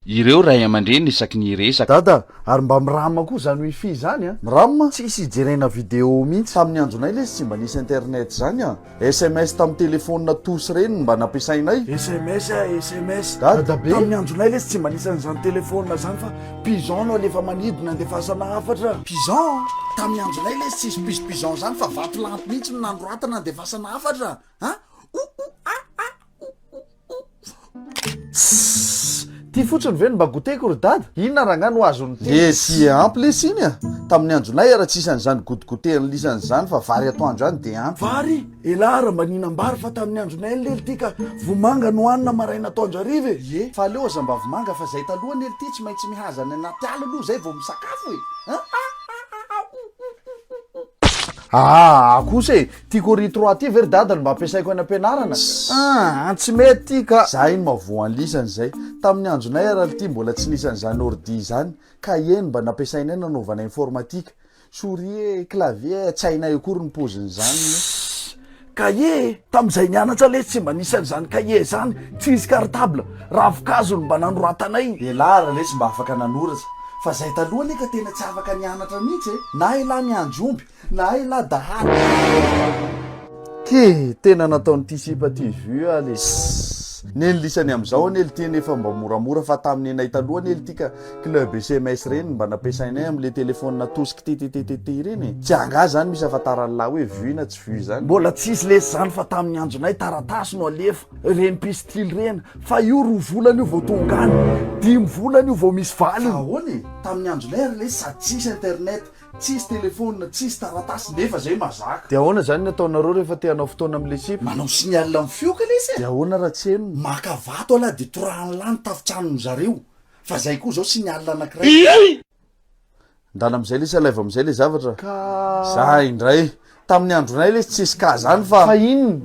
Ireo ray aman-dreny isaky ny hiresaka. Dada, ary mba miram koa zany wifi zany a! Miram? Tsisy hijerena video mihitsy. Tamin'ny andronay lesy tsy mba nisy internet zany a! Sms tamin'ny telephone tous ireny no mba nampiasainay. Sms a, sms. Dada be. Tamin'ny andronay lesy tsy mba nisy an'izany telephone zany fa pigeon no alefa manidina andefasana hafatra. Pigeon? Tamin'ny andronay lesy tsisy pigeon pigeon zany fa vatolampy mihitsy no nanoratana andefasana hafatra a! O o a a o o. Tssss! Ty fotsiny ve no mba goteko ry dada? Inona rangah no azon'ity? Le ty ampy lesy iny a! Tamin'ny andronay ara tsisy an'izany gotigotehan'ny lisany izany fa vary atoandro ihany dia ampy. Vary? Elah ra mba nihinam-bary fa tamin'ny andronay anie lely ty ka vomanga no hanina maraina atoandro hariva e! Ie, fa aleo aza mba vomanga fa zay taloha anie lty tsy maintsy mihaza any anaty ala aloha zay vao misakafo e! Aa kosa e! Ty coris trois ty ve ry dada no mba ampiasaiko any ampianarana? Aa tsy mety ty ka! Za iny mahavoa an'lisany zay. Tamin'ny andronay ara lty mbola tsy nisy an'izany ordi izany, cahier no mba nampiasainay nanaovana informatique. Souris e, clavier e, tsy hainay akory ny paozin'izany ne. Tssss! Cahier e! Tamin'izay nianatra lesy tsy mba nisy an'izany cahier izany, tsy nisy cartable, ravin-kazo no mba nanoratanay. Elah ara lesy mba afaka nanoratra, fa zay taloha anie ka tena tsy afaka nianatra mihitsy e! Na elah miandry omby, Na elah dahalo. Ty tena nataon'ity sipa ty vue ah le sss. Neny lisany amizao anie lty anie efa mba moramora fa tamin'ny anay taloha anie lty ka club sms reny mba nampiasainay amle telephone atosiky ttttt reny e. Tsy angaha zany misy afantaran'lah hoe vue na tsy vue zany. Mbola tsisy lesy zany fa tamin'ny andronay taratasy no alefa, reny pistily reny, fa io roa volana io vao tonga any, dimy volana io vao misy valiny. Fa ahoana e? Tamin'ny andronay ary lesy sady tsisy internet, Tsisy telephone, tsisy taratasy nefa zay mazaka. Dia ahoana zany ny ataonareo rehefa te hanao fotoana amin'ilay sipa? Manao signal mifioka lesy e! Dia ahoana raha tsy henony? Maka vato alah dia torahan'lah ny tafotranony zareo fa zay koa zao signal anakiray. Ndana amizay lesy alaivo amizay le zavatra. Ka. Za indray. Tamin'ny andronay lesy tsisy cas zany fa. Fa inona?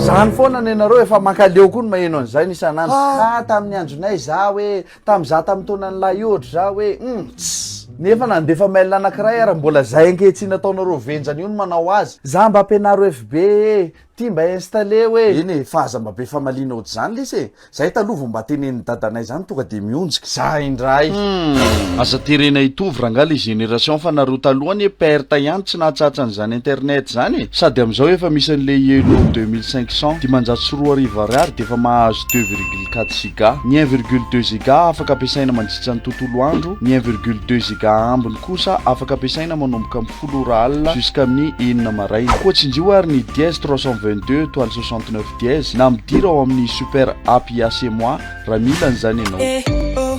Zany foana nenareo efa mankaleo koa ny maheno an'izay isan'andro. Ah tamin'ny andronay za hoe Tam za tam taonan'lah io ohatry za hoe hum tss nefa nandefa mail anakiray ara mbola zay ankehitriny ataonareo venjana io no manao azy. Za mba ampianaro FB e, ty mba installer hoe. Eny e, fa aza mba be famaliana ohatr'izany lesy e, zay taloha vao mba tenenin'i dadanay zany tonga de mionjika. Za indray. Humm. Aza terena hitovy rangah le génération fa nareo taloha anie perte ihany tsy nahatsatsa an'izany internet zany e! Sady amizao efa misy an'le Yellow 2500, 2500 ariary defa mahazo 2,4 giga. Ny 1,2 giga afaka ampiasaina mandritra ny tontolo andro, ny 1,2 giga ambiny kosa afaka ampiasaina manomboka amin'ny folo ora alina jusqu'amin'ny enina maraina. Koa tsinjio ary ny dièse 322 étoile 69 dièse na midira ao amin'ny super app IAC moi raha mila an'izany ianao.